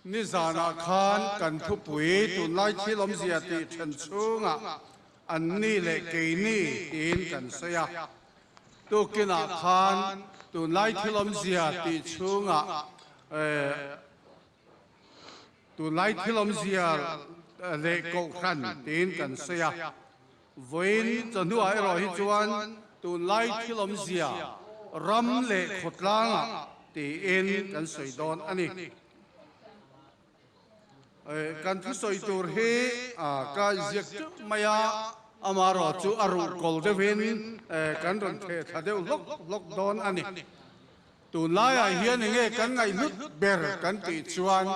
Nizanah khan kan thupui tunlai thil awmzia tih then chhungah anni leh keini tiin kan sawi a. Tukinah khan tunlai thil awmzia tih chhungah tunlai thil awmzia leh kohhran tiin kan sawi a. Vawiin chawhnuah erawh hi chuan tunlai thil awmzia ram leh khawtlangah tiin kan sawi dawn a ni. Kan thusawi tur hi ka ziak teuh mai a, amaherawh chu a ruhkawl deuhin kan rawn theh thla deuh hlawk hlawk dawn a ni. Tunlaiah hian enge kan ngaihhlut ber kan tih chuan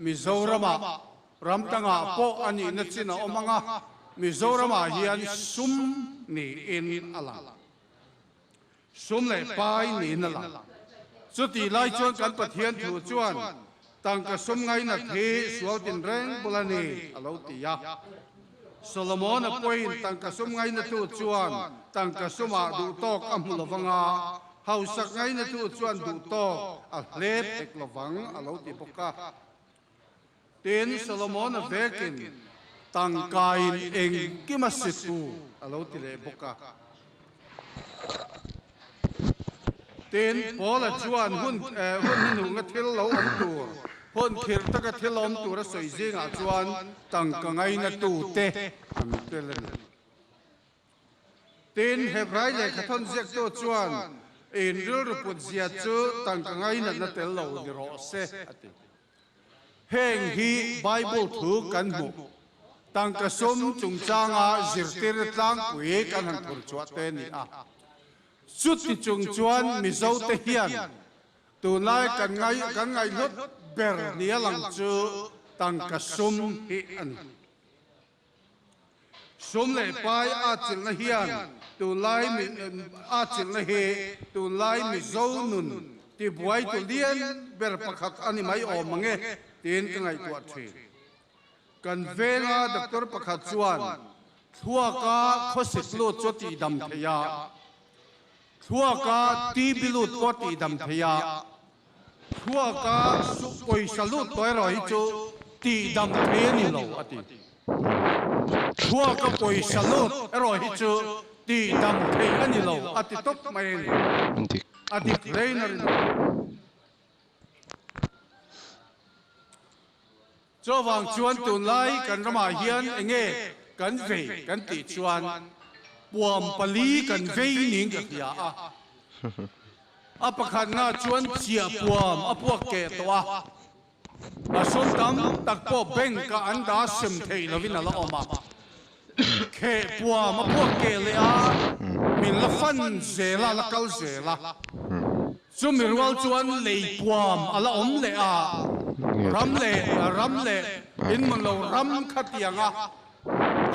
Mizoramah Ram dangah pawh a nihna chin a awm ang a, Mizoramah hian sum niin a lang. Sum leh pai niin a lang. Chutih lai chuan kan Pathian thu chuan tangka sum ngainat hi sual tinreng bul a ni a lo ti a. Solomon-a pawhin tangka sum ngainatu chuan tangka sumah duhtawk a hmu lovang a, hausak ngainatu chuan duhtawk a hlep hek lovang a lo ti bawk a. Tin, Solomon-a vekin tangkain engkim a situ a lo ti leh bawk a. Tin, Paula chuan hun hun hnuhnunga thil lo awm tur, hun khirh taka thil awm tur a sawi zingah chuan tangka ngainatute an tel a ni. Tin, Hebrai lehkhathawn ziaktu chuan in rilru put zia chu tangka ngainatna tel lo ni rawh se a ti. Heng hi Bible thu kan hmuh tangka sum chungchanga zirtir tlangpui kan han phur chhuah te ni a. Chuti chung chuan Mizote hian tunlai kan ngai kan ngaihhlut ber nia lang chu tangka sum hi a ni. Sum leh pai a chilhna hian tunlai a chilhna hi tunlai Mizo nun tibuaitu lian ber pakhat a ni mai awm ang e tiin ka ngaihtuah thin. Kan venga doctor pakhat chuan thluaka khawsik lut chu a tihdam thei a, thluaka TB lut pawh a tihdam thei a, Thluaka pawisa lut tawh erawh hi chu tihdam thei a ni lo, a ti. Thluaka pawisa lut erawh hi chu tihdam thei a ni lo, a ti tawp mai a ni. A dik hlein a rin lo. Chuvang chuan tunlai kan ramah hian enge kan vei kan tih chuan puam pali kan vei niin ka hria a. A pakhatna chuan chiah puam a puak keh tawh a, a sum tam tak pawh bank ah an dah sem theih lovin a la awm a. Kheh puam a puak keh leh a, min la fan zel a, la kal zel a. Chumi rual chuan lei puam a la awm leh a, ram leh ram leh inman lo ram kha tiang a,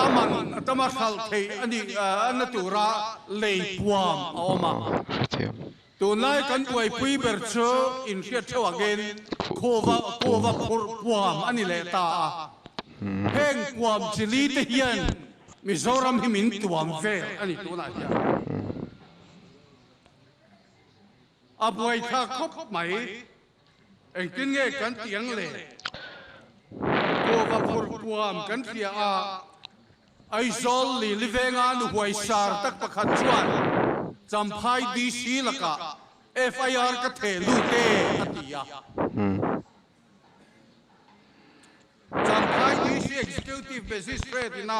a man a tama hralh theih a nih na tura lei puam a awm a. Tunlai kan buaipui ber chu inhriat theuh angin khuva khuva phurh puam a ni leh ta a. Heng puam chi li te hian Mizoram hi min tuam vel a ni tunah hian. A buaithlak khawp mai. Engtin nge kan tih ang le? Khuva phurh puam kan hria a, Aizawl Lili venga nu huaisar tak pakhat chuan Champhai DC lakah FIR ka theh lut e a ti a. Champhai DC Executive Magistrate ina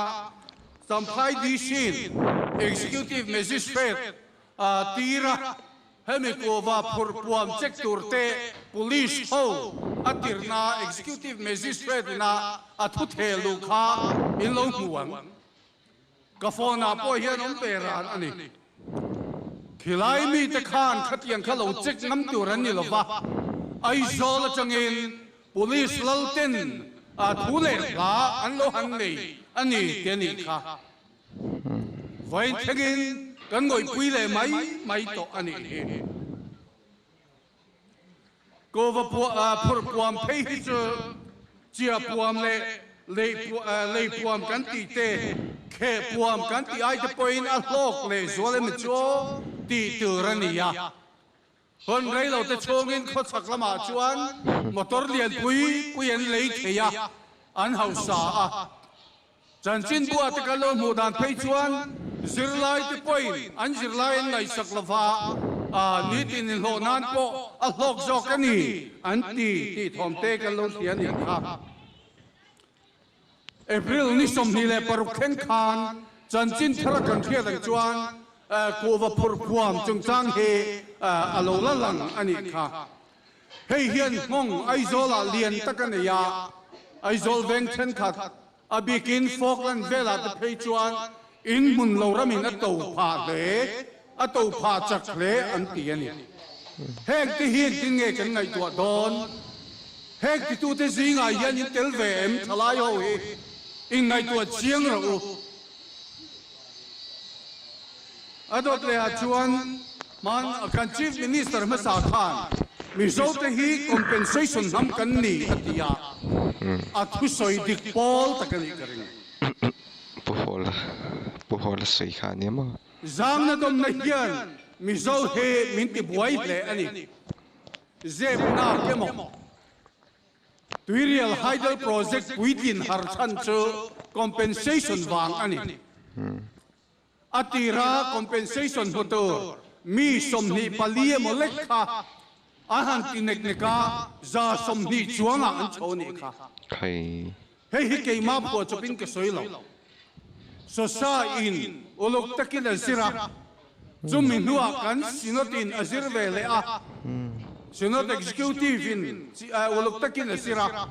Champhai DC in Executive Magistrate a tir a, hemi kuhva phurh puam check tur te Police ho a tirna Executive Magistrate ina a thu theh luh kha in lo hmu ang. Ka phone ah pawh hian awm ve ran a ni. Khilai mite khan khatiang kha lo check ngam tur an ni lova, Aizawl atangin Police lalten thu leh hla an lo han nei a ni ti a nih kha. Vawiin thlengin kan ngawihpui leh mai mai tawh a nih hi. Kova phurh puam phei hi chu chia puam leh lei puam kan tih te, kheh puam kan tih ai te pawhin a hlawk leh zual emaw chu tih tur a ni a. Hun rei lo te chhungin khawchhak lamah chuan motor lian pui pui an lei thei a, an hausa a. Chanchinbua te kan lo hmuh dan phei chuan zirlai te pawhin an zirlai an ngaihsak lova, nitin inhlawh nan pawh a hlawk zawk a ni an ti tih thawmte kan lo hria nih kha. April ni 26 thleng khan chanchin thara kan hriat ang chuan kuhva phurh phuam chungchang hi a lo la lang a nih kha. Hei hian nghawng Aizawlah lian tak a nei a, Aizawl veng thenkhat, a bikin Falkland velah te phei chuan in hmun lo ramin a to phah hle, a to phah chak hle an ti a ni. Heng te hi engtin nge kan ngaihtuah dawn? Heng titute zingah hian in tel ve em thalai ho hi inngaihtuah chiang rawh u. A dawt lehah chuan hman kan Chief Minister hmasa khan Mizote hi compensation hnam kan ni a ti a, a thusawi dik pawl tak a nih ka ring. Pu Hawla, Pu Hawla sawi kha a nia maw? Zangna dawmna hian Mizo hi min ti buai hle a ni. Zep nak emaw? Tuirial Hydel Project puitlin har chhan chu compensation vang a ni. A tira compensation hmu tur mi 24 emaw lek kha an han ti nek nek a, 120 chuangah an chho nih kha. Hei hi keimah phuah chawpin ka sawi lo. Sosa in uluk takin a zir a, chumi hnuah kan Synod in a zir ve leh a, Synod Executive in uluk takin a zir a,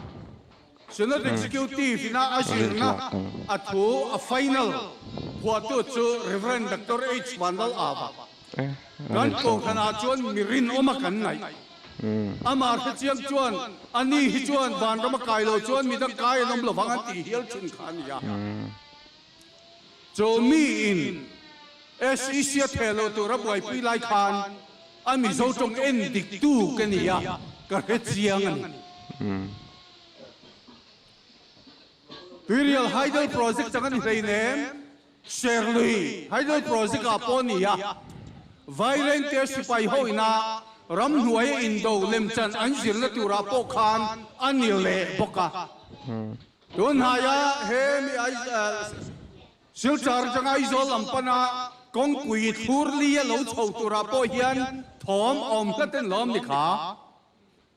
Synod Executive ina a zirna a thu a final phuahtu chu Rev. Doctor H. Vanlal Ava. Kan kohhranah chuan mi rinawma kan ngaih. Amah hrechiang chuan, Ani hi chuan vanram a kai lo chuan midang kai an awm lovang an tih hial thin kha a ni a. Chu miin SEC a theh loh tur a buaipui lai khan a Mizo tawng en diktu ka ni a, ka hrechiang a ni. Tuirial Hydel Project chang a ni hleinem. Serlui Hydel Project ah pawh a ni a, Vairengte sipai ho ina ramhnuaia indo lemchan an zirna turah pawh khan a ni leh bawk a. Tunhnaia he mi Silchar atanga Aizawl lam pana kawngpui thlur li a lo chho turah pawh hian thawm awm hlatin lawm ni kha.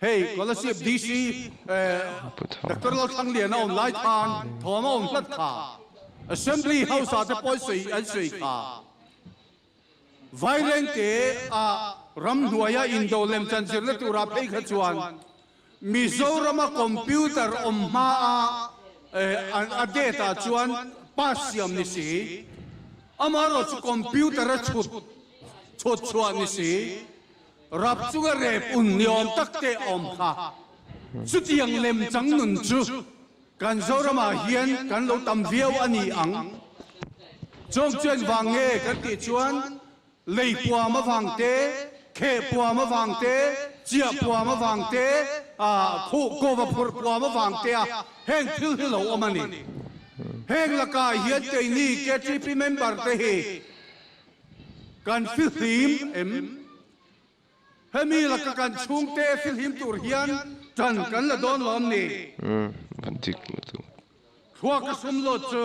Hei Kolasib DC Doctor Lalthlangliana awm lai khan thawm a awm hlat kha. Assembly House ah te pawh sawi an sawi kha. Vairengte ah ramhnuaia indo lemchan zirna turah phei kha chuan Mizorama computer awm hma a a date ah chuan pass siam ni si. Amaherawhchu chu computer a chhut chhut chhuah ni si. Rap chunga rep un ni awm tak te a awm kha. Chutiang lemchang nun chu kan Zoramah hian kan lo tam viau a ni ang. Chawng chuan vang nge kan tih chuan lei puam avang te, kheh puam avang te, chiah puam avang te, khuh kawva phurh puam avang te a heng thil hi lo awm a ni. Heng lakah hian keini KTP member te hi Kan fihlim em? Hemi laka kan chhungte fihlim tur hian ṭan kan la dawn lawm ni? Thluak a sum lawt chu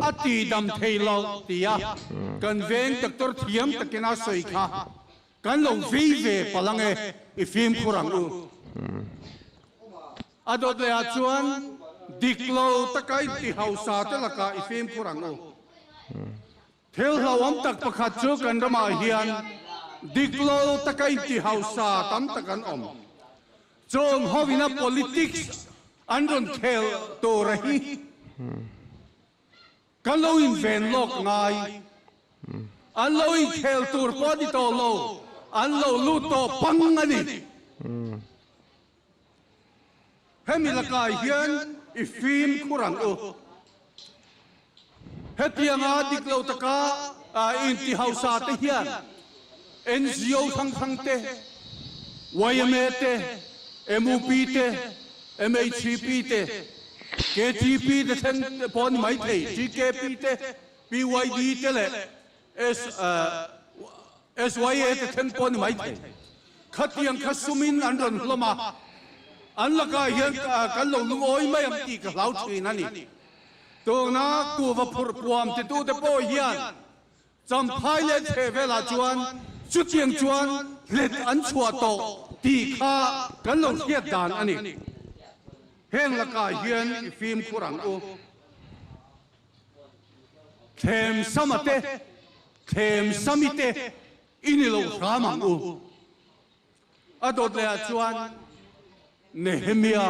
a ti dam thei lo tia kan veng doctor thiam takin a sawi kha kan lo vei ve palh ang e, i fimkhur ang u. A dawt lehah chuan dik lo taka i ti hausa te lakah i fimkhur ang u. Thil hlauhawm tak pakhat chu kan ramah hian dik lo taka inti hausa tam tak an awm. Chung hovina politics an rawn khel tur a hi kan lo inven lawk ngai. An lo inkhel tur pawh a ni tawh lo, an lo lut tawh pang a ni. Hemi lakah hian i fimkhur ang u. Hetianga dik lo taka inti hausa te hian NGO hrang hrang te, yma te, mup te, MHP te, KTP te thleng pawh a ni maithei, TKP te, PYD te leh SYA te thleng pawh a ni maithei. Khatiang kha sumin an rawn hlawm a, an lakah hian kan lo lungawi mai ang tih ka hlau thin a ni. Tuna kuhva phurh puam titute pawh hian Champhai leh chheh velah chuan chutiang chuan hlet an chhuah tawh tih kha kan lo hriat dan a ni. Heng lakah hian i fimkhur ang u. Thlem sama te, thlem sami te i ni lo hram ang u. A dawt lehah chuan Nehemia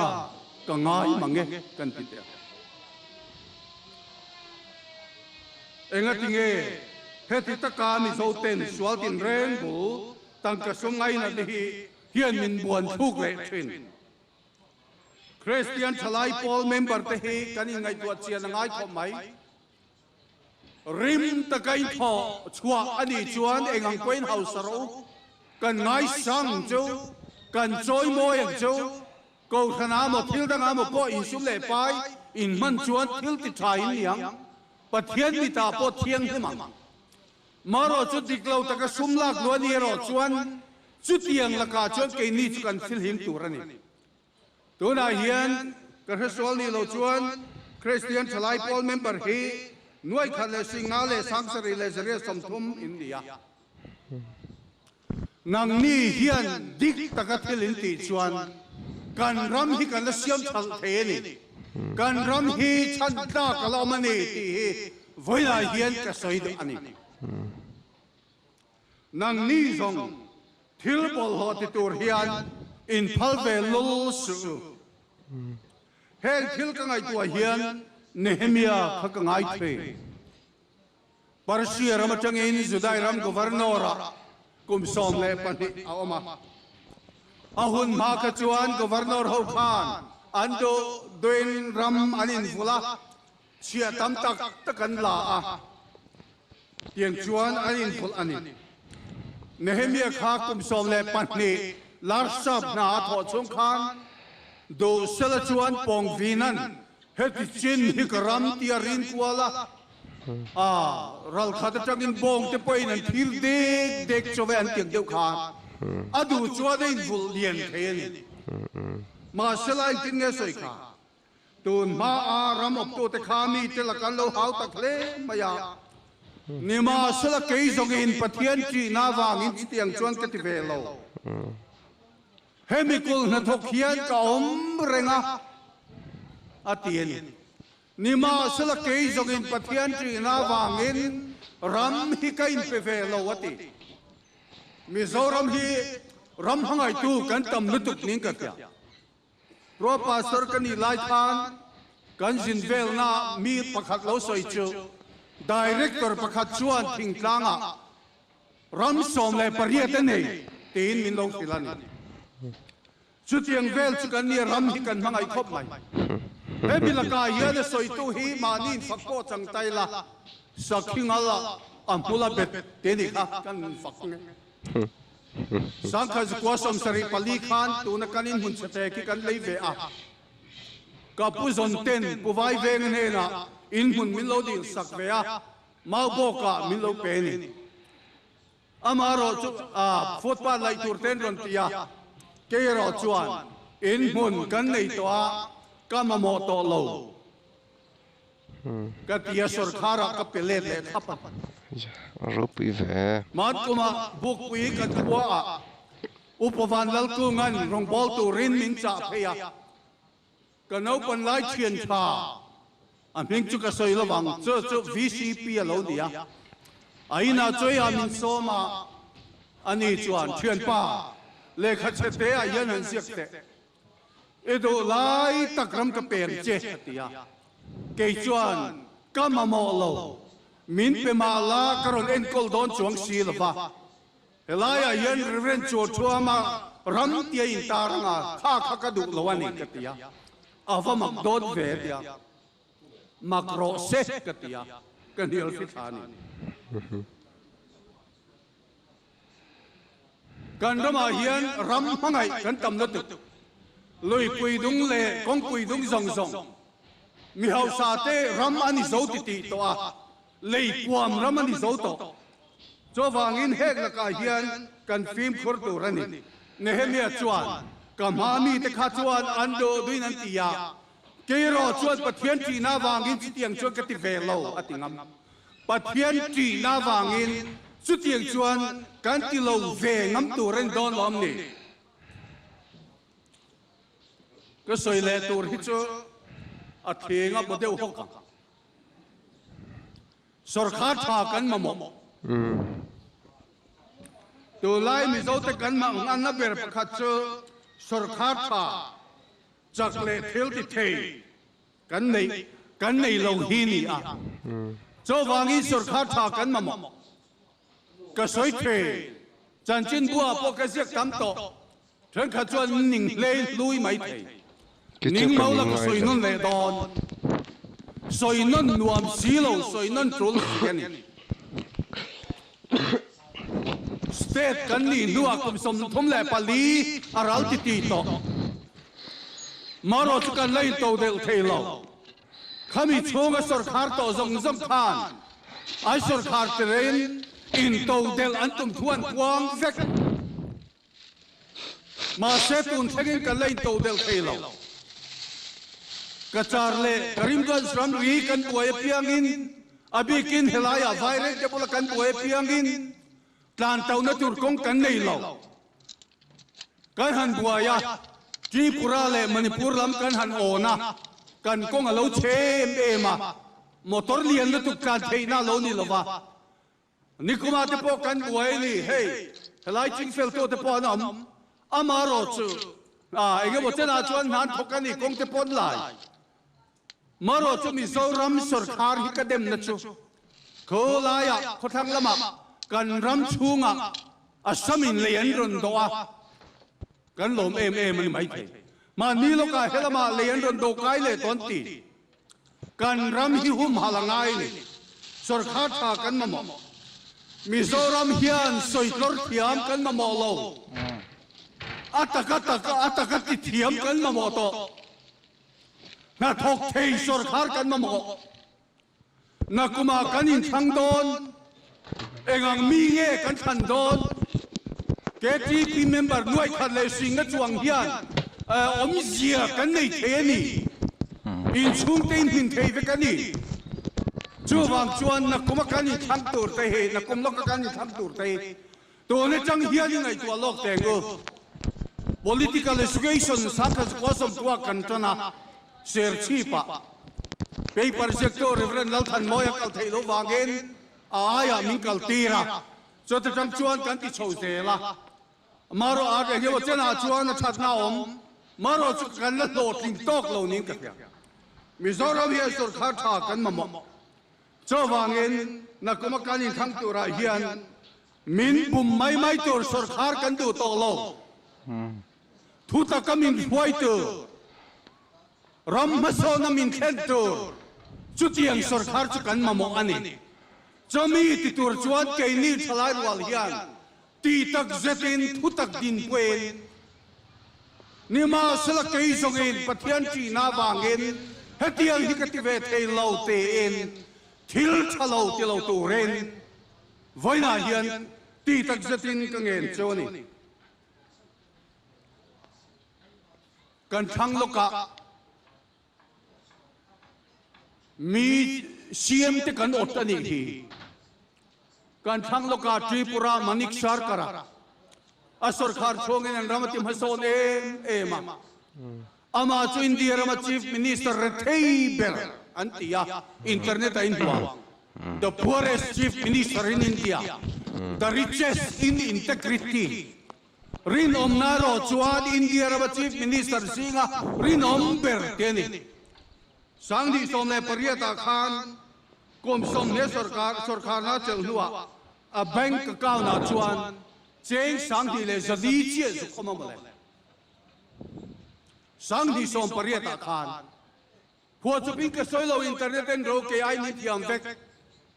ka ngai mang e kan ti teh a. Engatinge heti taka Mizo ten sual tinreng bul tangka sum ngainatna hi hian min buan thluk leh thin. Kristian thalai pawl member te hi kan inngaihtuah chian a ngai khawp mai. Rim taka in thawh chhuah a nih chuan eng ang pawhin hausa rawh u, kan ngaisang ang cheu, kan chawi mawi ang cheu, kohhran ah maw thil dang ah maw pawh insum leh pai in hman chuan thil ti tha in ni ang, Pathian mitah pawh thianghlim ang. Marawh chu dik lo taka sum lak luah ni erawh chuan chutiang lakah chuan keini chu kan thilhim tur a ni. Tunah hian ka hresual nih loh chuan Kristian Thalai Pawl member hi nuai khat leh singa leh sangsarih leh zariat 30 in ni a. Nangni hian dik taka thil in tih chuan kan ram hi kan la siam thalh thei a ni. Kan ram hi chhan tlak a la awm a ni tih hi vawilah hian ka sawi duh a ni. Nangni zawng thil bawlhhlawh ti tur hian in phal ve lul suh u. Heng thil ka ngaihtuah hian Nehemia kha ka ngai thei. Persia ram atangin Judai ram governor-ah kum 12 a awm a. A hun hma kha chuan governor ho khan an duh duhin ram an invulh a, Chhiah tam tak tak an la a, tiang chuan an inphawlh a ni. Nehemia kha kum 12 Larsap hna a thawh chhung khan Duhsela chuan Pawngvinan heti chin hi ka ram tia rin kual a, a ralkhat atangin bawng te pawhin an thir dek dek chawve an tiang deuh khan a duh chuan a invulh lian thei a ni. Mahsela engtin nge sawi kha? Tun hmaa ram awptute kha mite la kan lo hau tak hle mai a. Nimahsela kei zawngin Pathian ṭihna avangin chutiang chuan ka ti ve lo. Hemi kul hnathawk hian ka awm reng a, a ti a ni. Nimahsela kei zawngin Pathian ṭihna avangin ram hi ka inpe ve lo, a ti. Mizoram hi ram hmangaihtu kan tam lutuk ning ka hria. Pro Pastor ka nih lai khan kan zin velna mi pakhat lo sawi chu Director pakhat chuan thingtlangah ram 18 a nei tiin min lo hrilh a ni. Chutiang vel chu kan nia ram hi kan hmangaih khawp mai. Hemi lakah hian a sawitu hi mahni infak pawh chang tai la, sakhi ngal ah a hmul a bet te nih kha kan fak nge. Sangkhat zakua 74 khan tuna kan inhmun chhe te khi kan lei ve a. Ka pu zawn ten Pu Vai Veng hnenah inhmun min lo dil sak ve a, mau bawkah min lo pe ni. Amaherawh chu footpath laih tur ten rawn ti a, kei erawh chuan inhmun kan nei tawh a, ka mamawh tawh lo. Ka ti a, sawrkharah ka pe let leh thlap a. Ropui ve. Hman kumah Bukpui kan khuaah Upa Van Lalkunga'n rawngbâwl turin min chah phei a. Ka naupan lai thian tha, a hming chu ka sawi lo vang, chu chu VCP a lo ni a. A inah chawiah min sawm a, ani chuan, Thianpa, lehkha chhe teah hian han ziak teh. I duh lai tak ram ka peng che, a ti a. Kei chuan, Ka mamawh lo, min pe mah la ka rawn enkawl dawn chuang si lo va. Helaiah hian Reverend Chuathuama ram tia intar anga kha kha ka duh lo a ni, ka ti a. A va mak dawn ve, a ti a. Mak rawh se, ka ti a. Ka hnial hri thla a ni. Kan ramah hian ram hmangaih kan tam lutuk. Luipui dung leh kawngpui dung zawng zawng mi hausa te ram a ni zo titih tawh a, lei puam ram a ni zo tawh. Chuvangin hek lakah hian kan fimkhur tur a ni. Nehemia chuan, Ka hma mite kha chuan an duh duhin an ti a, kei erawh chuan Pathian ṭihna avangin chutiang chuan ka ti ve lo, a ti ngam. Pathian ṭihna avangin chutiang chuan kan ti lo ve ngam tur a ni dawn lawm ni? Ka sawi leh tur hi chu a thing a baw deuh hawk ang. Sawrkhar tha kan mamawh. Tunlai Mizote kan manganna ber pakhat chu sawrkhar tha chak leh thil ti thei kan neih kan nei lo hi ni a. Chuvangin sawrkhar tha kan mamawh. Ka sawi thei, chanchinbuah pawh ka ziak tam tawh. Thenkhat chuan ning hlei hlui mai thei. Ning lo la ka sawi nawn leh dawn. Sawi nawn nuam si lo, sawi nawn tul si a ni. State kan nih hnuah kum 34 a ral ti ti tawh. Marawh chu kan la into deuh thei lo. Khami chhunga sawrkhar tawh zawng zawng khan an sawrkhar tirin into delh an tum thu an puang vek. Mahse tun thlengin kan la into delh thei lo. Cachar leh Karimganj ramri kan buai apiangin, a bikin helaiah Vairengte bula kan buai apiangin tlan tohna tur kawng kan nei lo. Kan han buai a, Tripura leh Manipur lam kan han awn a, kan kawng a lo chhe em em a, motor lian lutuk tlan theihna a lo ni lo va. Nikumah te pawh kan buai a ni, hei helai chingfeltu te pawh an awm, amarawh chu eng emaw chenah chuan hnan thawk a ni kawng te pawn lai. Marawh chu Mizoram sawrkhar hi ka demna chu khawlaiah khawthlang lamah kan ram chhungah Assam in lei an rawn dawh a, kan lawm em em a ni maithei. Mahni lawkah helamah lei an rawn dawh kai leh tawh an ti. Kan ram hi humhalh a ngai ni. Sawrkhar tha kan mamawh. Mizoram hian sawitlawr thiam kan mamawh lo. A taka taka a taka ti thiam kan mamawh tawh. Hnathawk thei sawrkhar kan mamawh. Nakumah kan inthlang dawn. Engang mi nge kan thlan dawn? KTP member nuai khat leh hringa chuang hian awmzia kan nei thei a ni. Inchhungte inhmin thei vek a ni. Chuvang chuan nakuma kan inthlang tur te hi, nakum lawka kan inthlang tur te hi tun atang hian i ngaihtuah lawk teng u. Political Education sangkhat zakua sawmtua kan tan a, Serchhip-ah paper ziaktu Rev. Lalthanmawia kal theih loh vangin A aiah min kal tir a, chuta tang chuan kan ti chho zel a. Marawh a reng emaw chenah chuan a thatna a awm, marawh chu kan la hlawhtling tawk lo niin ka hria. Mizoram hian sawrkhar tha kan mamawh. Chuvangin nakuma kan inthlang turah hian min bum mai mai tur sawrkhar kan duh tawh lo. Thu taka min hruai tur. Ram hmasawna min thlen tur chutiang sawrkhar chu kan mamawh a ni. Chumi ti tur chuan keini thalai rual hian ti tak zetin thu tak dinpuiin nimahsela kei zawngin Pathian ṭihna avangin hetiang hi ka ti ve thei lo tiin thil ṭha lo ti lo turin vawiinah hian ti tak zetin ka ngen cheu a ni. Kan thlang lawkah mi CM te kan awt a nih hi. Kan thlang lawkah Tripura Manik Sarkar-a a sawrkhar chhungin an ram a ti hmasawn em em a. Amah chu India rama Chief Minister rethei ber an ti a, internet a inhmuang. The poorest Chief Minister in India, the richest in integrity. Rinawmna erawh chuan India rama Chief Minister zinga rinawm ber te a ni. 2018 ah khan kum sawmhnih sawrkar sawrkharna chelh hnuah a bank account ah chuan cheng 2400 chiah zuk awm a mawle. 2018 ah khan. Khua chu pin ka sawi lo internet en ro kei ai min thiam vek.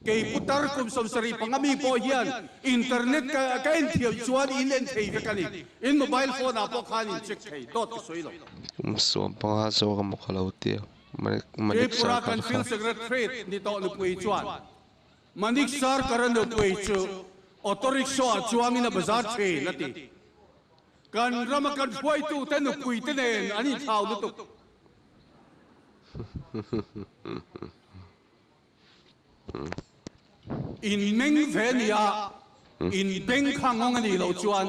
Kei putar kum 75 mi pawh hian internet ka ka en thiam chuan in en thei vek a ni. In mobile phone ah pawh khan in check thei dawt ka sawi lo. Kum 15 zawk emaw ka lo tia Manik Tripura Sarkar kan kha. Field Secretary ni tawh nupui chuan Manik Sarkar a nupui chu auto rickshaw ah chuangin a bazar thin a ti. Kan rama kan hruaitute nupuite nen an inthlau lutuk. In meng ve nia, in beng kha ngawng a nih loh chuan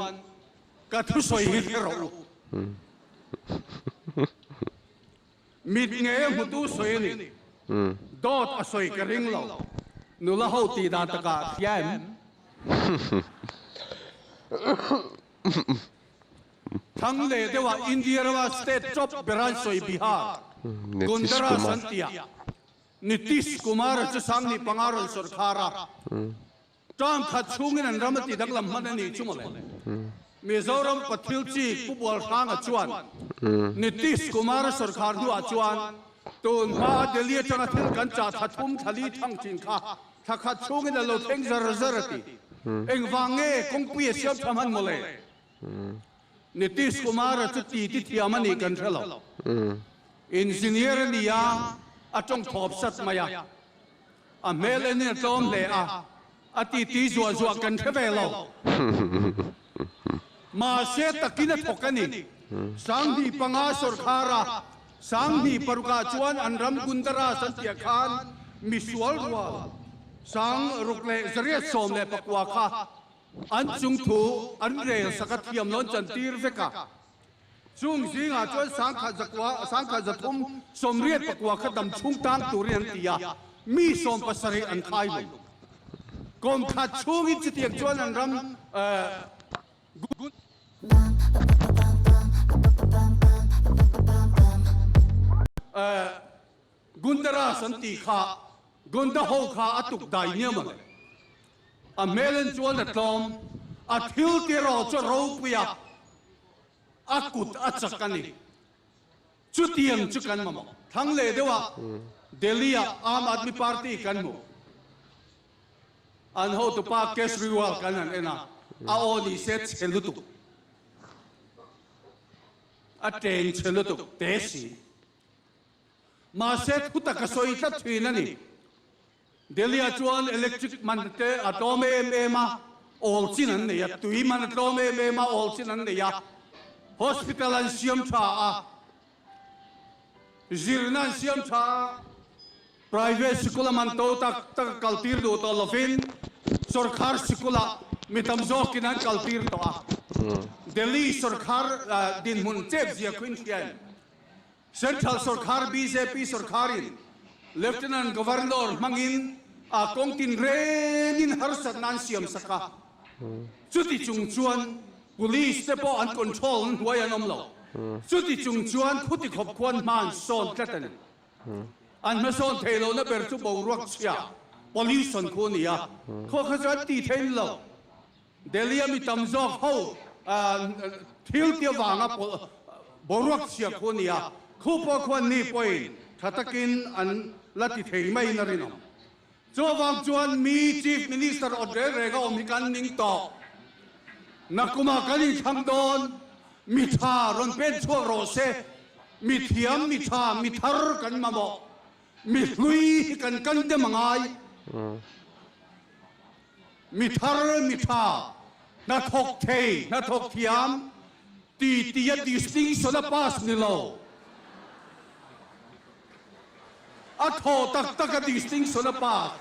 ka thusawi hi hre rawh u. Mit nge hmutu sawi a ni. Dawt a sawi ka ring lo. Nula ho tih dan takah hria em? Thang leh deuhah India rama state top ber an sawi Bihar, Gondaras an tia. Nitish Kumar-a chu Sangni panga rawn sawrkhar a, term khat chhungin an ram a ti danglam hman a nih chu mawle. Mizoram Pathil Chief Pu Bualhranga chuan Nitish Kumar-a sawrkhar hnuah chuan tun hmaa Delhi atanga thil kan chah thla thum thla li thang thin kha thla khat chhungin a lo thleng zar zar a ti. Engvang nge kawngpui a siam tha hman mawle? Nitish Kumar-a chu ti ti thiam a nih kan hre lo. Engineer a ni a, a tawng thawp sat mai a. A hmel enin a tlawm hle a, a ti ti zuah zuah kan hre ve lo. Mahse takin a thawk a ni. 2005 sawrkhara 2006ah chuan an ram Gundaras an tih khan misual rual 6119 kha An chung thu an rel sak a thiam lo an chantir vek a. Chung zingah chuan 1001, 1389 kha dam chhung tang turin an ti a, mi 70 an khai hlum. Kum khat chhungin chutiang chuan an ram Gundaras an tih kha Gunda ho kha a tuk dai nia mawle. A hmel en chuan a tlawm, a thil ti rawh chu a ropui a, a kut a chak a ni. Chutiang chu kan mamawh. Thlang leh deuh a Delhi ah Aam Aadmi Party kan hmu. An hotupa Kejriwal kan han en a, a aw ni se chhe lutuk. A teng chhe lutuk te si. Mahse thutak a sawi tlat thin a ni. Delhi-ah chuan electric man te a tlawm em em a, awl chin an nei a, tui man a tlawm em em a, awl chin an nei a, hospital an siam tha a, zirna an siam tha a, private sikula man to tak tak a kaltir duh tawh lovin sorkar sikulah mi tam zawkin an kaltir tawh a. Delhi sorkar dinhmun chep zia khuin hria em? Central sorkar bjp sorkarin Lieutenant Governor hmangin a kawng tinrengin harsatna an siam sak a, chuti chung chuan Police te pawh an control an hnuai an awm lo, chuti chung chuan khuti khawp khuan hma an sawn tlat a ni. An hmasawn theih lohna ber chu boruak chhia, pollution, khu a ni a, khaw kha chu an ti thei ni lo. Delhi a mi tam zawk ho thil ti avanga boruak chhia khu a ni a, khu pawh khuan ni pawhin tha takin an la ti thei maiin a rinawm. Chu avang chuan mi Chief Minister awt reng reng a awm hi kan ning tawh. Nakumah kan inthlang dawn, mi tha rawn pen chhuak rawh se, mi thiam, mi tha, mi thar kan mamawh, mi hlui hi kan kan dem a ngai. Mi thar, mi tha, hnathawk thei, hnathawk thiam, ti tia distinction a pass ni lo. A thaw tak tak a distinction a pass.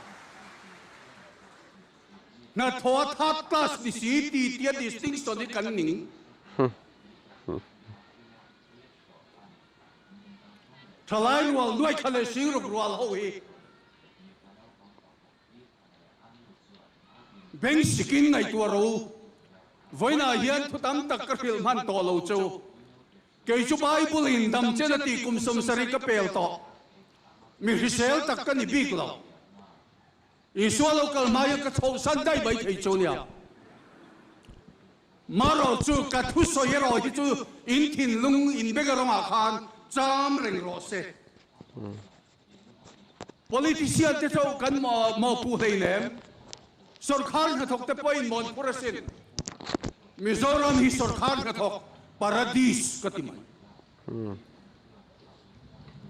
Hnathawh a third class ni si ti tia distinction hi kan ning. Thalai rual nuai kha leh singruk rual ho hi. Beng sikin ngaihtuah ro u. Vawiinah hian thu tam tak ka hrilh hman tawh lo che u. Kei chu Bible in dam chen a tih kum 70 ka pel tawh. Mi hrisel tak ka ni bik lo. Isua lo kal hmaia ka chhohsan daih mai thei chu nia. Marawh chu ka thusawi erawh hi chu in thinlung in beng erawngah khan cham reng rawh se. Politician te chauh kan mawhpuh hleinem, sawrkhar hnathawk te pawhin mawn phur asin. Mizoram hi sawrkhar hnathawk paradis ka ti mai.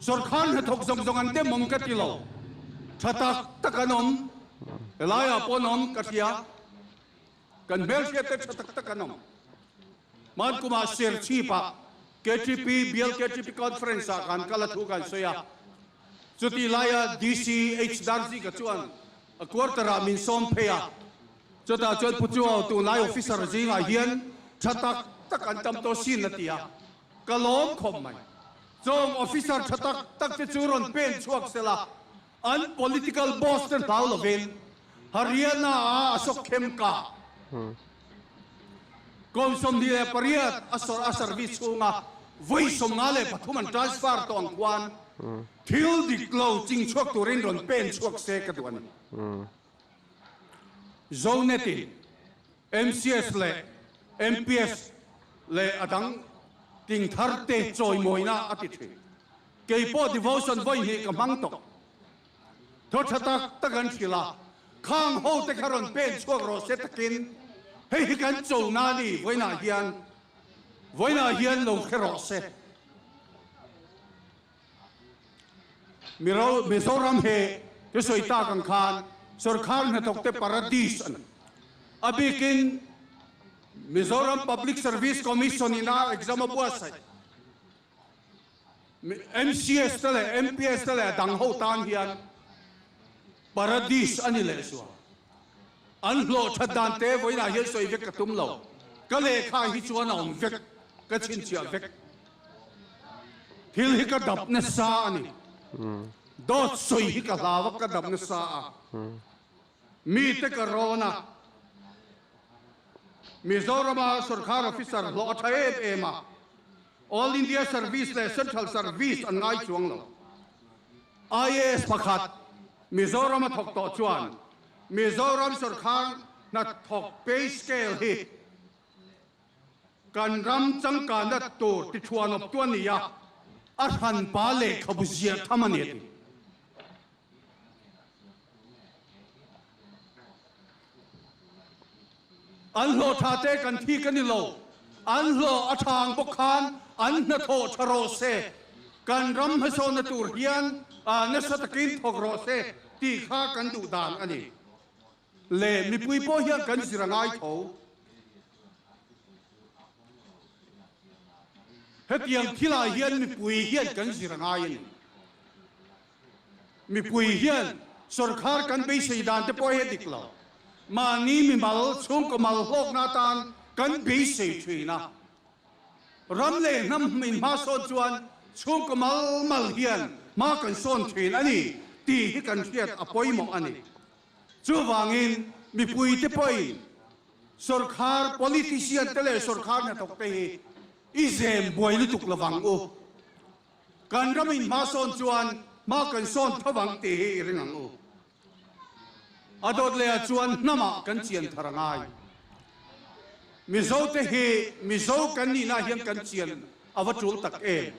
Sawrkhar hnathawk zawng zawng an dem awm ka ti lo, tha tak tak an awm, helaiah pawh an awm ka hria, kan hmelhriat te tha tak tak an awm. Hman kumah Serchhip-ah KTP, Bial KTP Conference-ah kan kal a thu kan sawi a. Chutih laia DC H Darzika chuan a quarter-ah min sawm phei a. Chutah chuan Pu Chuau tunlai officer zingah hian tha tak tak an tam tawh sin a ti a. Ka lawm khawp mai. Chawng officer tha tak tak te chu rawn pen chhuak sela, an political boss te hlau lovin Haryana ah a sawk khem ka. Kum 28 a sawrh a service chhunga vawi 53 an transfer tawh ang khuan thil dik lo ching chhuak turin rawn pen chhuak se ka duh a ni. Zonet in MCS leh MPS leh a dang ting thar te chawimawina a ti thin. Kei pawh devotion vawi hnih ka hmang tawh. Thaw tha tak tak an hrilh a, khang ho te kha rawn pen chhuak rawh se takin hei hi kan cho na a ni vawiinah hian vawiinah hian lo hre rawh se. Mizoram he ka sawi tak ang khan sorkar hnathawk te paradis a ni. A bikin Mizoram Public Service Commission ina exam a buatsaih MCS te leh MPS te leh a dang ho tan hian paradis a ni leh zual. An hlawh that dan te vawiinah hian sawi vek ka tum lo. Ka lehkha hi chuan a awm vek, ka chhinchhiah vek. Thil hi ka dap nasa a ni. Dawt sawi hi ka hlau a, ka dap nasa a. Mite ka rawn a. Mizorama sorkar officer hlawh a tha em em a. All India Service leh Central Service an ngai chuang lo. IAS pakhat Mizorama thawk tawh chuan Mizoram sorkar hnathawk pay scale hi Kan ram changkanna tur tithuan awptu a ni a, a hranpa lehkhabu ziah tham a ni a ti. An hlawh tha te kan thik a ni lo, an hlawh a tha ang bawk khan an hnathawh tha rawh se, kan ram hmasawnna tur hian nasa takin thawk rawh se tih kha kan duh dan a ni. Leh mipui pawh hian kan zir a ngai tho. Hetiang thilah hian mipui hian kan zir a ngai a ni. Mipui hian sorkar kan beisei dan te pawh hi a dik lo. Mahni mimal, chhungkaw mal hlawkna atan kan beisei thin a. Ram leh hnam in hma sawn chuan chhungkaw mal mal hian hma kan sawn thin a ni tih hi kan hriat a pawimawh a ni. Chuvangin mipuite pawhin sorkar politician te leh sorkar hnathawk te hi i zem buai lutuk lovang u. Kan ramin hma sawn chuan hma kan sawn tho vang tih hi i ring ang u. A dawt lehah chuan hnamah kan chian thar a ngai. Mizote hi Mizo kan nihna hian kan chian a va tul tak em?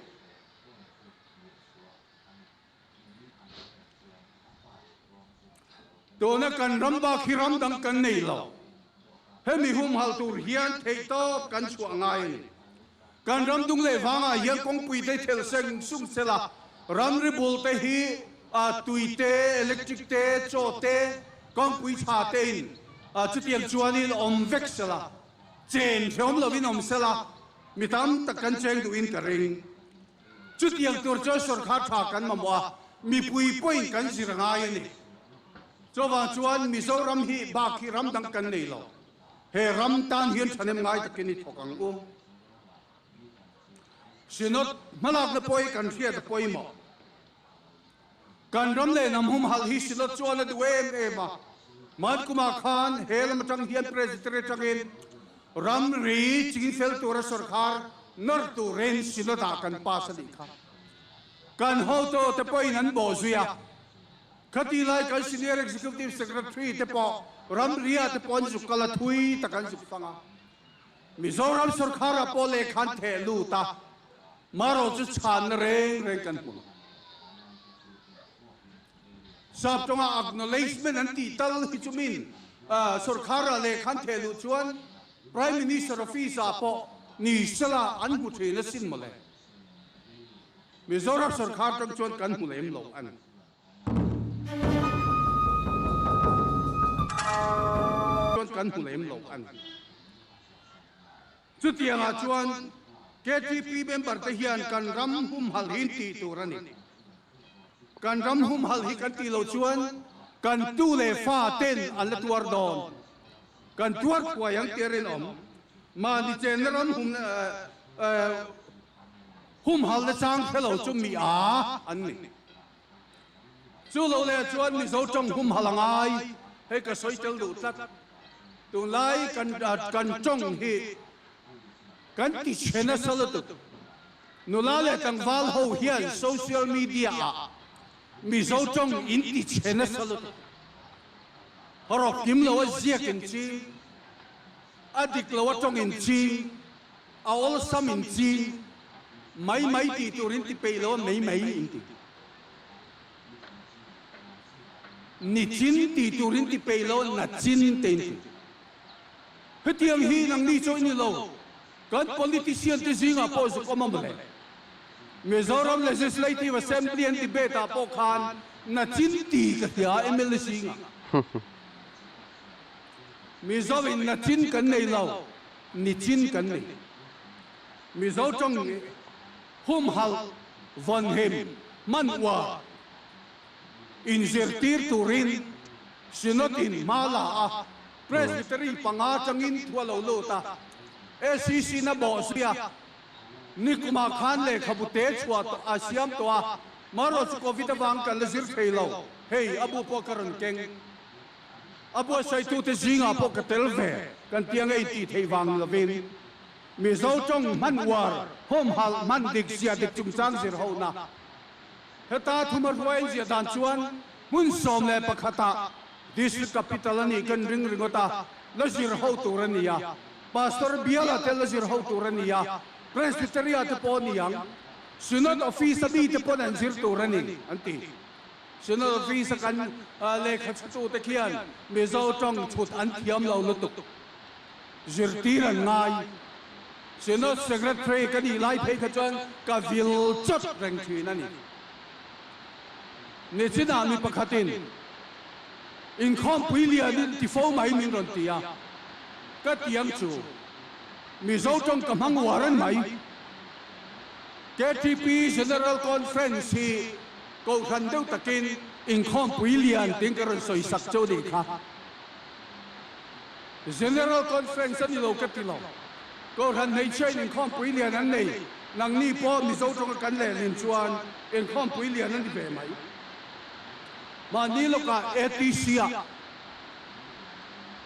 Tuna kan ram bak hi ram dang kan nei lo. Hemi humhalh tur hian theihtawp kan chhuah ngai a ni. Kan ram dung leh vangah hian kawngpui te thelh seng sung sela, ramri bul te hi tui te, electric te, chaw te, kawngpui tha te in chutiang chuanin awm vek sela, chen hrehawm lovin awm sela, mi tam tak kan cheng duhin ka ring. Chutiang tur chuan sorkar tha kan mamawh a, mipui pawhin kan zir a ngai a ni. Chuvang chuan Mizoram hi bak hi ram dang kan nei lo. He ram tan hian thahnem ngai takin i thawk ang u. Synod hmalakna pawh hi kan hriat a pawimawh. Kan ram leh hnam humhalh hi Synod chuan a duh em em a. Hmankumah khan he lam atang hian Presbytery atangin ramri chingfel tura sorkar nawr turin Synod ah kan pass a nih kha. Kan hotu te pawhin an bawh zui a. Khati lai kan Senior Executive Secretary te pawh ramri ah te pawh an zuk kal a thui tak an zuk fang a. Mizoram sorkar ah pawh lehkha an theh lut a. Marawh chu chhanna reng reng kan hmu lo. Sap tawnga acknowledgement an tih tal hi chu min sorkara lehkha an theh luh chuan Prime Minister office ah pawh ni sela an hmu thin asin mawle. Mizoram sorkar tang chuan kan hmu lem lo a ni. Chuan kan hmu lem lo a ni. Chutiangah chuan KTP member te hian kan ram humhalh hi tih tur a ni. Kan ram humhalh hi kan tih loh chuan kan tu leh fa ten an la tuar dawn. Kan tuar thuai ang tih a rinawm. Mahni chenna ram humhalh na chang hre lo chu mi a an ni. Chu lo leh chuan Mizo tawng humhalh a ngai, hei ka sawi tel duh tlat. Tunlai kan kan tawng hi kan ti chhe nasa lutuk. Nula leh tlangval ho hian social media ah Mizo tawng in ti chhe nasa lutuk. Hawrawp kim lo a ziak in ching, a dik lo a tawng in ching, a awlsam in ching, mai mai tih tur in ti peih lo a mei mei in ti. Ni chin tih tur in ti peih lo a na chin te in ti. Hetiang hi nangni chu i ni lo, kan politician te zingah pawh zuk awm a mawle. Mizoram Legislative Assembly an debate ah pawh khan na chin ti ka hria mla zingah. Mizo in na chin kan nei lo, ni chin kan nei. Mizo tawng humhalh, vawnhim, hman uar, inzirtir turin Synod in hma la a, Presbytery panga tangin thu a lo lut a, SEC na bawh zui a, nikumah khan lehkhabu te chhuah tawh a siam tawh a, marawh chu Covid avang kan la zir thei lo, hei a bu pawh ka rawn keng. A buatsaitute zingah pawh ka tel ve, kan tia ngei tih theih vang lovin Mizo tawng hman uar, hawmhalh hman dik zia dik chungchang zir hohna. Heta thuma hruai ziah dan chuan hmun 11 ah District Capital a nih kan ring ringawt a, la zir ho tur a ni a, Pastor biala te la zir ho tur a ni a, Presbytery-ah te pawh a ni ang, Synod Office a mite pawn an zir tur a ni, an ti. Synod Office a kan lehkha chhutute khian Mizo tawng chhut an thiam lo lutuk. Zirtir an ngai. Synod Secretary ka nih lai phei kha chuan ka vil chawt reng thin a ni. Nichinah mi pakhatin inkhawmpui lianin ti fo mai min rawn ti a, ka tiang chu Mizo tawng ka hmang uar an mai. KTP General Conference hi kohhran deuh takin inkhawmpui lian tiin ka rawn sawi sak chu nih kha. General Conference a ni lo ka ti lo. Kohhran hmeichhia in inkhawmpui lian an nei, nangni pawh Mizo tawnga kan lehlin chuan inkhawmpui lian a ni ve mai. Mahni lawkah ATC ah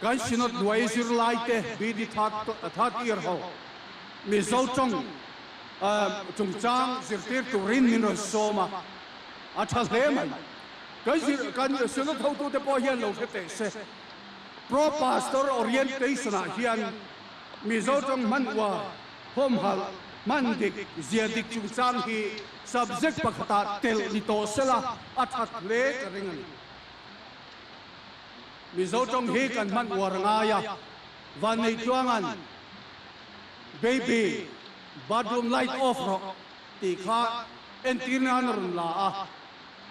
kan Synod hnuai zirlai te BD third year ho Mizo tawng chungchang zirtir turin min rawn sawm a, a tha hle mai. Kan zir kan Synod hotute pawh hian lo hre teh se. Pro Pastor Orientation ah hian Mizo tawng hman uar, hawmhalh, hman dik, zia dik chungchang hi subject pakhatah telh ni tawh sela a that hle ka ring a ni. Mizo tawng hi kan hman uar a ngai a, Vanneitluanga'n Baby, bathroom light off rawh tih kha entir nan a rawn la a,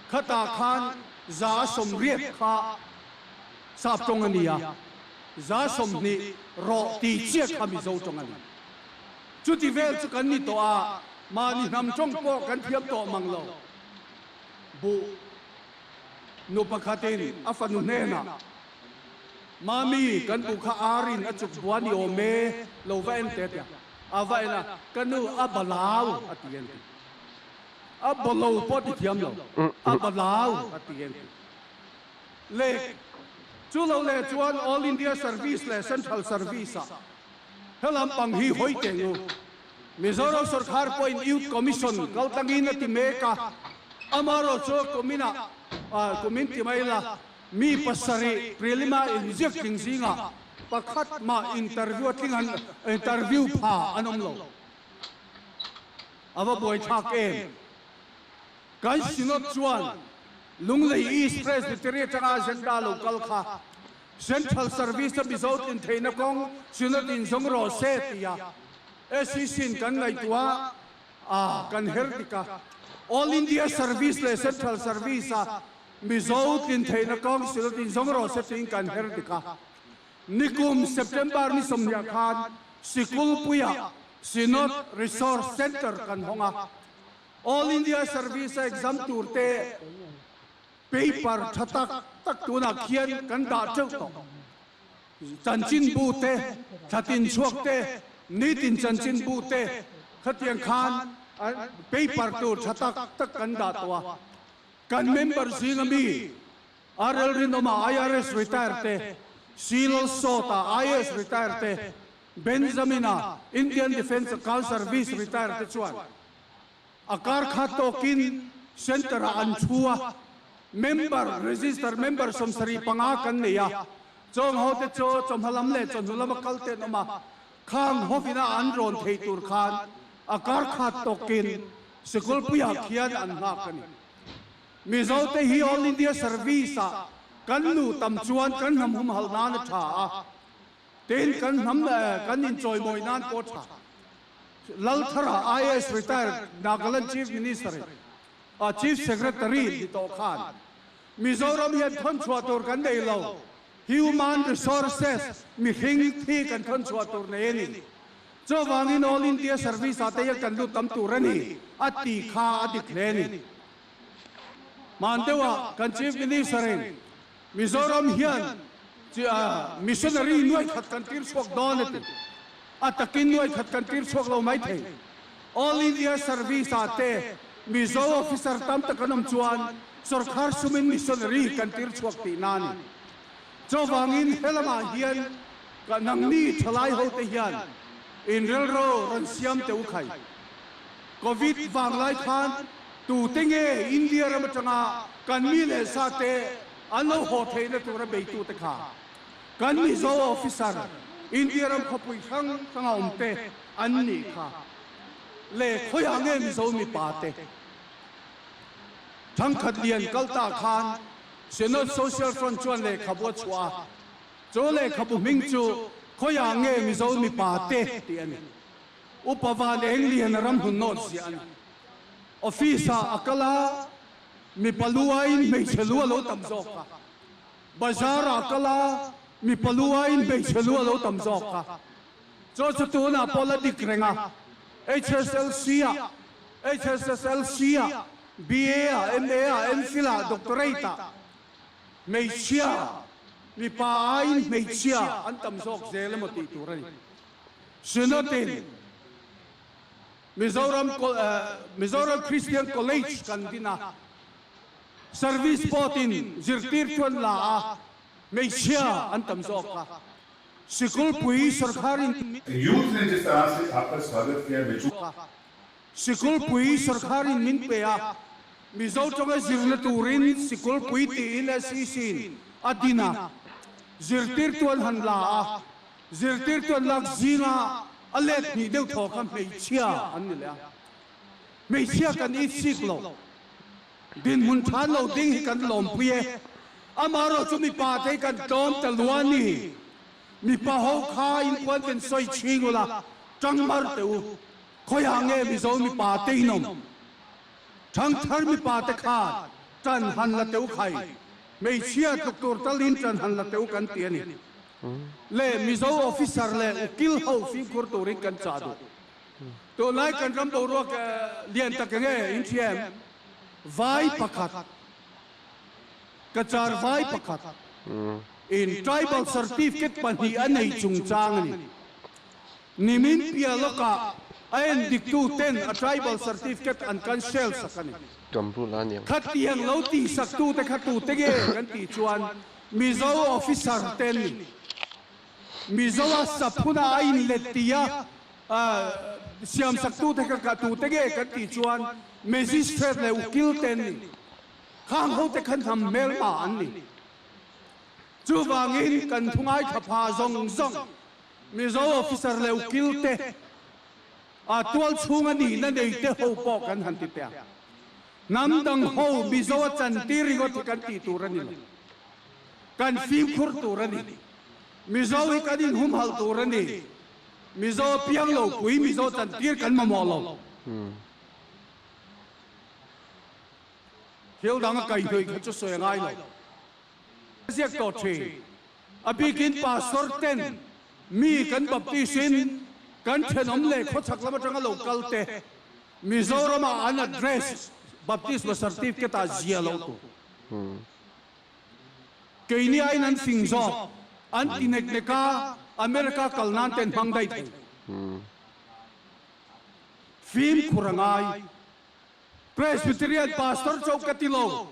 khatah khan 180 kha Sap tawng a ni a, 20 rawh tih chiah kha Mizo tawng a ni. Chuti vel chu kan ni tawh a, mahni hnam tawng pawh kan thiam tawh mang lo. Buh nu pakhatin a fanu hnenah, Mami, kan buh kha arin a chuk bua ni awm e, lo va en teh tia. A va en a, Ka nu, a balau, a ti en ti. A balo pawh ti thiam lo, a balau, a ti en ti. Leh chu lo leh chuan All India Service leh Central Service ah helam pang hi hawi teh u. Mizoram sorkar pawhin Youth Commission kal tlangin a ti mek a, amaherawh chu kuminah kumin ti mai la mi pasarih prelima inziak tling zingah pakhat mah interview a tling an interview pha an awm lo. A va buaithlak em? Kan Synod chuan Lunglei East Presbytery atanga agenda lo kal kha Central Service a Mizo tlin theihna kawng Synod in zawng rawh se tia SEC in kan ngaihtuah a, kan her dik a. All India Service leh Central Service a Mizo tlin theihna kawng Synod in zawng rawh se tiin kan her dik a. Nikum September ni 20 khan. Sikulpuiah Synod Resource Centre kan hawng a, All India Service a exam tur te paper tha tak tak tunah khian kan dah teuh tawh. Chanchinbu te, thlatin chhuak te, nitin chanchinbu te khatiang khan paper tur tha tak tak kan dah tawh a. Kan member zinga mi RL Rinawma IRS retire te, Silal Sawta IAS retire te, Benjamin-a Indian Defence Account Service retire te chuan a kar kha tawkin Centre-ah an thu a, member, register member 75 kan nei a, chawng hote chu chawhma lam leh chawhnu lama kal te an awm a, khang hovina an rawn thei tur khan a kar khat tawkin Sikulpuiah khian an nghak a ni. Mizote hi All India Service-ah kan luh tam chuan kan hnam humhalh nan a tha a, Tin, kan hnam kan inchawimawi nan pawh tha. Lalthara IAS retired Nagaland Chief Minister in Chief Secretary ni tawh khan Mizoram hian thawn chhuah tur kan nei lo, Human Resources, mihring thi kan thawn chhuah tur nei a ni. Chuvangin All India Service ah te hian kan lut tam tur a ni, a ti kha a dik hle a ni. Hman deuhah kan Chief Minister in Mizoram hian missionary nuai khat kan tir chhuak dawn a ti. A takin nuai khat kan tir chhuak lo mai thei. All India Service ah te Mizo officer tam tak an awm chuan sorkar sumin missionary kan tir chhuak tihna a ni. Chuvangin helamah hian nangni thalai hote hian inrelro rawn siam teh u khai. Covid vanglai khan Tute nge India ram atanga kan mi leh sa te an lo haw theihna tura beitute kha? Kan Mizo officer India ram khawpui hrang hranga awm te an nih kha. Le khawiah nge Mizo mipa te? Thangkhat lian kal ta khan Synod Social Front chuan lehkhabu a chhuah a, chu lehkhabu hming chu khawiah nge Mizo mipa te tih a ni. Upa Van Eng Lian ram hun nawt ziah a ni. Office ah a kal a, mipa lu aiin hmeichhe lu a lo tam zawk a. Bazar ah a kal a, mipa lu aiin hmeichhe lu a lo tam zawk a. Chu chu tunah pawh la dik reng a, HSLC ah, HSSLC ah, BA ah, MA ah, MPhil ah, Doctorate ah hmeichhia, mipa aiin hmeichhia an tam zawk zel emaw tih tur a ni. Synod-in Mizoram Mizoram Christian College kan din a, Service Board-in zirtir chuan la a, hmeichhia an tam zawk a, Sikulpui sawrkharin. Youth ne jis tarah se aapka swagat kiya Michu. Sikulpui sawrkharin min pe a, Mizo tawnga zirna turin Sikulpui tiin SEC-in a din a, zirtirtu an han la a, Zirtirtu an lak zinga a let hnih deuh thaw kha hmeichhia an ni leh a, hmeichhia kan itsik lo. Dinhmun than lo ding hi kan lawmpui e. Amaherawh chu mipa te hi kan tlawm ta lua a ni. Mipa ho kha inpuan ven sawi chhing ula, tang mar teh u. Khawiah nge Mizo mipa te in awm? Thangthar mipa te khan tan han la teh u khai. Hmeichhia tluk tur talin tan han la teh u kan ti a ni. Leh Mizo officer leh ukil ho fimkhur turin kan chah duh. Tunlai kan ram boruak lian tak enge in hria em? Vai pakhat, Cachar vai pakhat in tribal certificate pahnih a nei chungchang a ni. Nimin piah lawkah a endiktu ten a tribal certificate an cancel sak a ni. Khatiang lo tihsaktute kha tute nge kan tih chuan Mizo officer te an ni. Mizo a saphuna a inlet tia siamsaktute kha tute nge kan tih chuan magistrate leh ukil te an ni. Khang hote kha hnam hmelma an ni. Chuvangin kan thu ngaithla pha zawng zawng Mizo officer leh ukil te a tual chhunga nihna nei te ho pawh kan han ti teh a. Hnam dang ho Mizo a chantir ringawt hi kan tih tur a ni lo. Kan fimkhur tur a ni. Mizo hi kan inhumhalh tur a ni. Mizo a piang lo pui Mizo chantir kan mamawh lo. Thil dang a kaihhnawih kha chu sawi a ngai lo. Ziak tawh thin. A bikin pastor ten mi kan baptist in. Kan thenawm leh khawchhak lam atanga lo kal te Mizoramah an address baptisma certificate ah zia loh tur. Keini aiin an fing zawk, an ti nek nek a, America kal nan te an hmang daih thei. Fimkhur a ngai. Presbyterian Pastor chauh ka ti lo,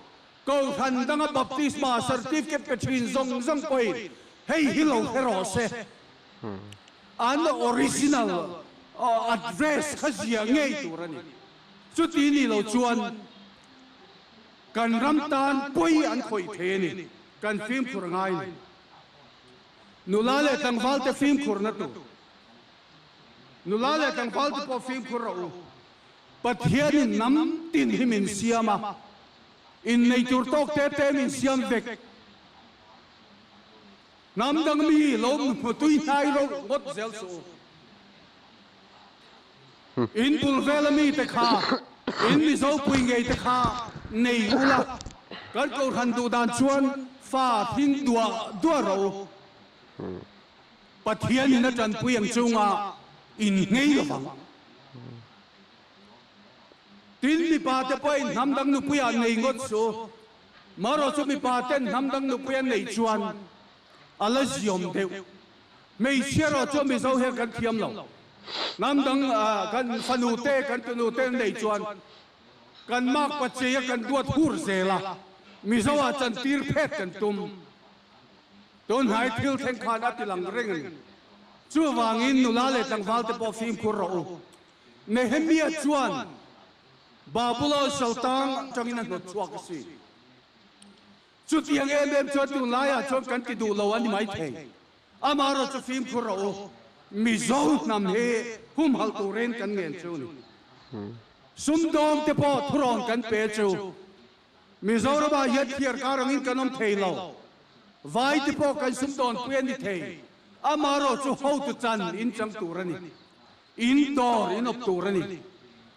Kohhran danga baptisma certificate pe thin zawng zawng pawhin hei hi lo hre rawh se. An original address kha zia ngei tur a ni. Chuti ni lo chuan kan ram tan pawi an khawih thei a ni. Kan fimkhur a ngai ni. Nula leh tlangval te fimkhurna tur. Nula leh tlangval te pawh fimkhur rawh u. Pathianin hnam tin hi min siam a, innei tur tawk te te min siam vek. Hnam dang mi lo hmu tui hnai reuh ngawt zel suh u. In bul vela mi te kha, in Mizo pui ngei te kha nei ula, kan kohhran duh dan chuan fa hring duah duah rawh u. Pathianin a tanpui ang chunga in nghei lovang. Tin, mipa te pawhin hnam dang nupui ah nei ngawt su. Marawh chu mipa ten hnam dang nupui an neih chuan a la ziawm deuh. Hmeichhia erawh chu Mizo hian kan thiam lo. Hnam dang kan fanu te, kan tunu te an neih chuan kan makpa chei a kan duat hur zel a, Mizo ah chantir phet kan tum. Tunhnai thil thleng khan a ti lang reng a ni. Chuvangin nula leh tlangval te pawh fimkhur rawh u. Nehemia chuan Babulon saltang atangin a hnawt chhuak a si. Chutiang em em chuan tunlaiah chuan kan ti duh lo a ni maithei. Amaherawh chu fimkhur rawh u. Mizo hnam hi humhalh turin kan ngen chu a ni. Sumdawng te pawh thurawn kan pe chu. Mizoram ah hian thiar kar angin kan awm thei lo. Vai te pawh kan sumdawnpui a ni thei. Amaherawh chu hotu chan in chang tur a ni. In dawr in awp tur a ni.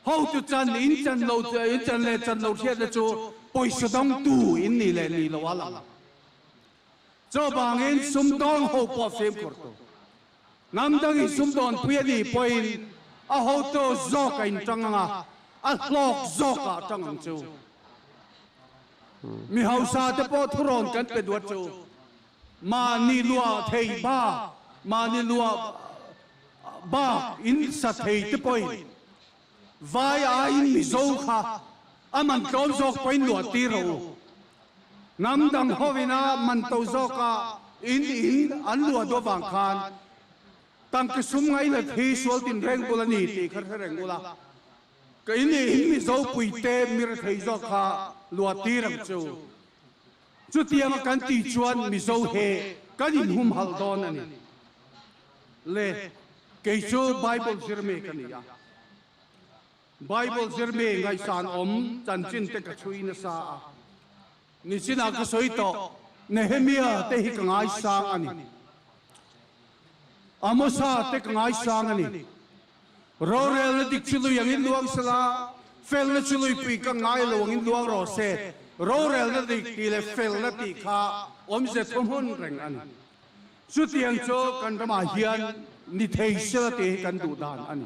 Hotu chan in chan lo in chan leh chan lo hriatna chu pawisa dawngtu in nih leh nih loh a lang. Chuvangin sumdawng ho pawh fimkhur tur. Hnam dangin sumdawnpui a nih pawhin a hotu zawk a inṭang ang a, a hlawk zawkah a ṭang ang chu. Mi hausa te pawh thurawn kan pe duat chu. Mahni luah thei bak, mahni luah bak in sa thei te pawhin vai aiin Mizo kha a man tlawm zawk pawhin luah tir rawh u. Hnam dang hovin a man to zawka in in an luah duh avang khan tangka sum ngaihlat hi sual tin reng bul a ni tih kha hre reng ula. Ka in in Mizo puite mi rethei zawk kha luah tir ang chu. Chutianga kan tih chuan Mizo he kan inhumhalh dawn a ni. Le, kei chu Bible zirmi ka ni a. Bible zirmi ngaihsan awm chanchin te ka chhui nasa a. Nichinah ka sawi tawh, Nehemia te hi ka ngaisang a ni. Amosa te ka ngaisang a ni. Rorelna dik chu lui angin luang sela, felna chu luipui ka ngai lo angin luang rawh se. Rorelna dik tih leh felna tih kha awmze thawhmun reng a ni. Chutiang chu kan ramah hian ni thei sela tih hi kan duh dan a ni.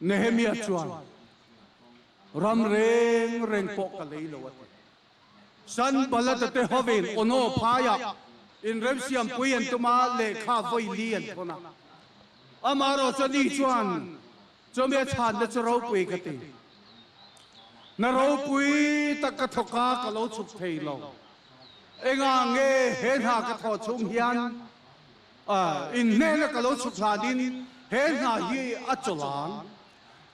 Nehemia chuan, Ram reng reng pawh ka lei lo a ti. Sanbalata te hovin Ono phaiah inremsiampui an tum a, lehkha vawi li an thawn a. Amaherawh chu ani chuan, Chumi a chhanna chu ropui ka ti. Na ropui tak ka thawk a, ka lo chhuk thei lo. Engah nge he hna ka thawh chhung hian Inhnehna ka lo chhuk hlanin he hna hi a chawlh ang.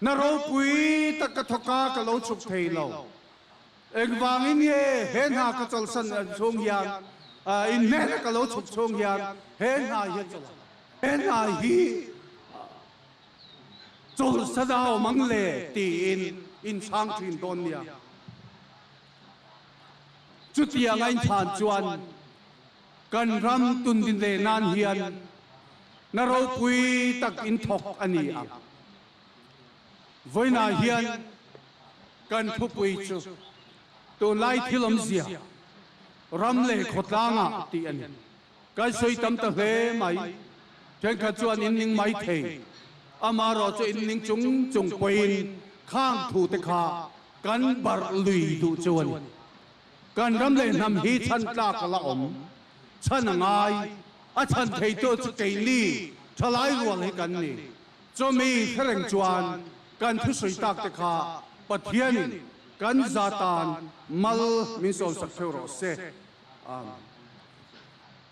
Hna ropui tak ka thawk a, ka lo chhuk thei lo. Engvangin nge he hna ka chawlhsan chhung hian, inhnehna ka lo chhuk chhung hian he hna hi a chawlh ang? He hna hi chawlhsan a awm ang le tiin inchhang thin dawn nia. Chutiang a inchhan chuan Kan ram tundin leh nan hian na ropui tak in thawk a ni ang. Vawiinah hian kan thupui chu tunlai thil awmzia ram leh khawtlangah tih a ni. Kan sawi tam ta hle mai. Thenkhat chuan in ning mai thei. Amaherawh chu in ning chung chung pawhin khang thu te kha kan barh lui duh chu a ni. Kan ram leh hnam hi chhan tlak a la awm. Chhan a ngai. A chhan theitu chu keini thalai rual hi kan ni. Chawmi hre reng chuan kan thusawi tak te kha Pathianin kan za tan mal min sawmsak theuh rawh se. Amen.